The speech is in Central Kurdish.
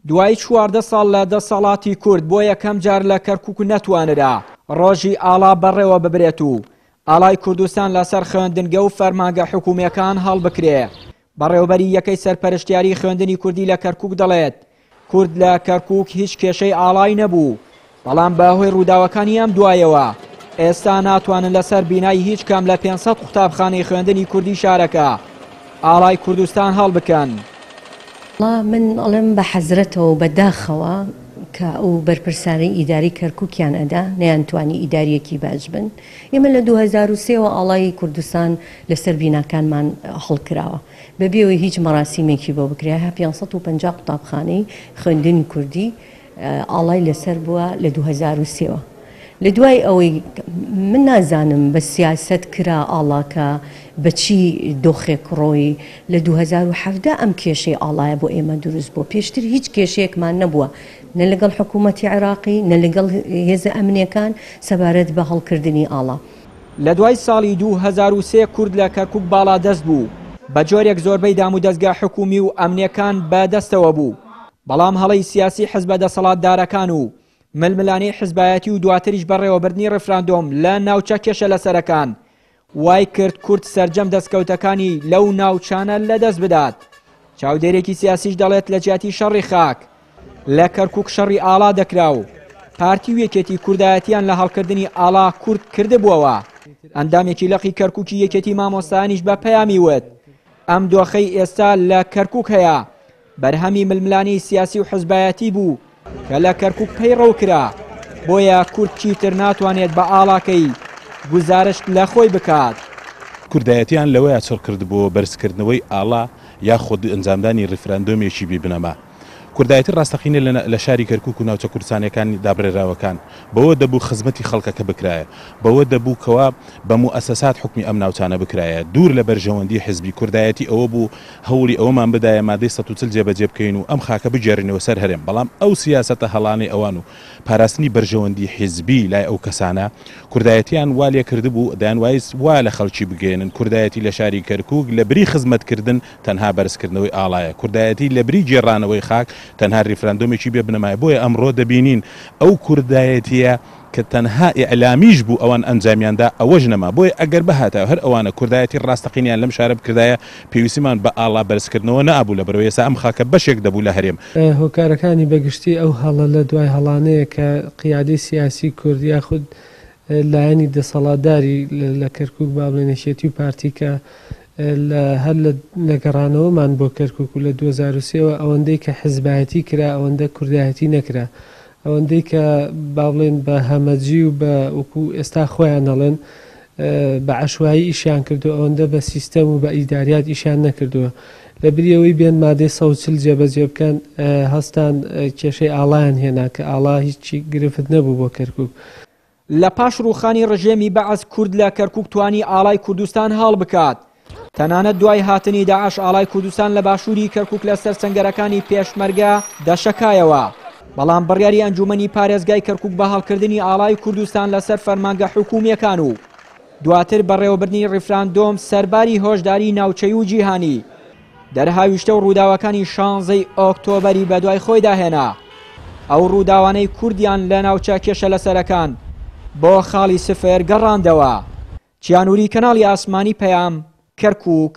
دوای 14 ساڵ لە دەسەڵاتی کورد بۆ یەکەم جار لە کەرکوک نەتوانرا ڕۆژی ئاڵا بەڕێوە ببرێت و ئاڵای کوردستان لەسەر خوێندنگە و فەرمانگە حکومییەکان هەڵبکرێ. بەڕێوەبەری یەکەی سەرپەرشتیاری خوێندنی کوردی لە کەرکوک دەڵێت، کورد لە کەرکوک هیچ کێشەی ئاڵای نەبوو، بەڵام بە هۆی ڕووداوەکانی ئەم دوایەوە ئێستا ناتوانن لەسەر بینای هیچ کام لە 500 قوتابخانەی خوێندنی کوردی شارەکە ئاڵای کوردستان هەڵبکەن. وەڵا من ئەڵێم بە حەزرەتەوە و بە داخەوە کە ئەو بەرپرسانەی ئیدارەی کەرکوکیان ئەدا نەیانتوانی ئیداریەکی باش بن. ئێمە لە 2003 وە ئاڵای کوردستان لەسەر بیناکانمان هەڵکراوە بەبێ ئەوەی هیچ مەراسیمێکی بۆ بکرێ 550 قوتابخانەی خوێندنی کوردی ئاڵای لەسەر بووە لە 2003 وە. لە دوای ئەوەی من نازانم بە سیاسەت کرا ئاڵاکە بە چی دۆخێک ڕۆی لە 2017 ئەم کێشەی ئاڵایە بۆ ئێمە دروست بووە پێشتر هیچ کێشەیەکمان نەبووە نە لەگەڵ حکوومەتی عێراقی نە لەگەڵ هێزە ئەمنیەکان سەبارەت بە هەڵکردنی ئاڵا. لە دوای ساڵی 2003 کورد لە کەرکوک باڵادەست بوو، بە جۆرێک زۆربەی دامودەزگا حکوومی و ئەمنیەکان بە دەستەوە بوو، بەڵام هەڵەی سیاسی حزبە دەسەڵاتدارەکان و ململانێی حزبایەتی و دواتریش بەڕێوەبردنی ڕیفراندۆم لە ناوچە کێشە لەسەرەکان وای کرد کورد سەرجەم دەستکەوتەکانی لەو ناوچانە لەدەست بدات. چاودێرێکی سیاسیش دەڵێت لە جیاتی شەڕی خاک لە کەرکوک شەڕی ئاڵا دەکرا و پارتی و یەکێتی کوردایەتیان لە هەڵکردنی ئاڵا کورد کردبووەوە. ئەندامێکی لقی کەرکوکی یەکێتی مامۆستایانیش بە پەیامی وت ئەم دۆخەی ئێستا لە کەرکوک هەیە بەرهەمی ململانێی سیاسی و حزبایەتی بوو کە لە کەرکوک پەیڕەو کرا، بۆیە کورد چیتر ناتوانێت بە ئاڵاکەی گوزارشت لە خۆی بکات. کوردایەتیان لەوەیا چڕ کردبۆوە بەرزکردنەوەی ئاڵا یاخود ئەنجامدانی ڕیفراندۆمێکی بی بنەما. کوردایەتی ڕاستەقینە لە لە شاری کەرکوک و ناوچە کوردستانیەکان دابڕێراوەکان بەوە دەبوو خزمەتی خەڵکەکە بکرایە، بەوە دەبوو کەوا بە موئەسەسات حوکمی ئەم ناوچانە بکرایە دوور لە بەرژەوەندی حزبی، کوردایەتی ئەوە بوو هەوڵی ئەوەمان بدایە مادەی 140 جێبەجێ بکەین و ئەم خاکە بگێڕینەوە سەر هەرێم، بەڵام ئەو سیاسەتە هەڵانەی ئەوان و پاراستنی بەرژەوەندی حیزبی لای ئەو کەسانە کوردایەتیان وا لێکردبوو دەیانوایست وا لە خەڵکی بگەیەنن کوردایەتی لە شاری کەرکوک لە بری خزمەتکردن تەنها بەرزکردنەوەی ئاڵایە، کوردایەتی لە بری گێڕانەوەی خاک تەنها ریفراندۆمێکی بێ بنەمایە، بۆیە ئەمڕۆ دەبینین ئەو کوردایەتیە کە تەنها ئیعلامیش بوو ئەوان ئەنجامیان دا ئەوەش نەما، بۆیە ئەگەر بهاتایە هەر ئەوانە کوردایەتی ڕاستەقینەیان لەم شارە بکردایە پێویستیمان بە ئاڵا بەرزکردنەوە نەئەبوو لەبەرئەوەی ئێستا ئەم خاکە بەشێک دەبوو لە هەرێم. هۆکارەکانی بەگشتی ئەو هەڵە لە دوای هەڵانەیە کە قیادەی سیاسی کورد یاخود لایەنی دەسەڵاتداری لە کەرکوک با بڵێن یەکێتی و پارتی کە لە هەر لە گەڕانەوەمان بۆ کەرکوک و لە 2003 وە ئەوەندەی کە حزبایەتی کرا ئەوەندە کوردایەتی نەکرا ئەوەندەی کە با بڵێین بە هەمەجی و بە وەکو ئێستا خۆیان ئەڵێن بە عەشوایی ئیشیان کردووە ئەوەندە بە سیستەم و بە ئیداریات ئیشیان نەکردووە لە بری ئەوەی بێن مادەی 140 جێبەجێ بکەن هەستان کێشەی ئاڵایان هێنا کە ئاڵا هیچی گرفت نەبوو بۆ کەرکوک. لە پاش ڕووخانی ڕژێمی بەعس کورد لە کەرکوک توانی ئاڵای کوردستان هەڵ بکات. تەنانەت دوای هاتنی داعش ئاڵای کوردستان لە باشووری کەرکوک لەسەر سەنگەرەکانی پێشمەرگە دەشەکایەوە. بەڵام بڕیاری ئەنجوومەنی پارێزگای کەرکوک بە هەڵکردنی ئاڵای کوردستان لەسەر فەرمانگە حکوومییەکان و دواتر بەڕێوەبردنی ڕیفراندۆم سەرباری هۆشداری ناوچەی و جیهانی دەرهاویشتە و ڕووداوەکانی شانزەی ئۆکتۆبەری بەدوای خۆیدا هێنا. ئەو ڕووداوانەی کوردیان لە ناوچە کێشە لەسەرەکان بۆ خاڵی سفر گەڕاندەوە. چیانوری کەناڵی ئاسمانی پەیام، کەرکوک.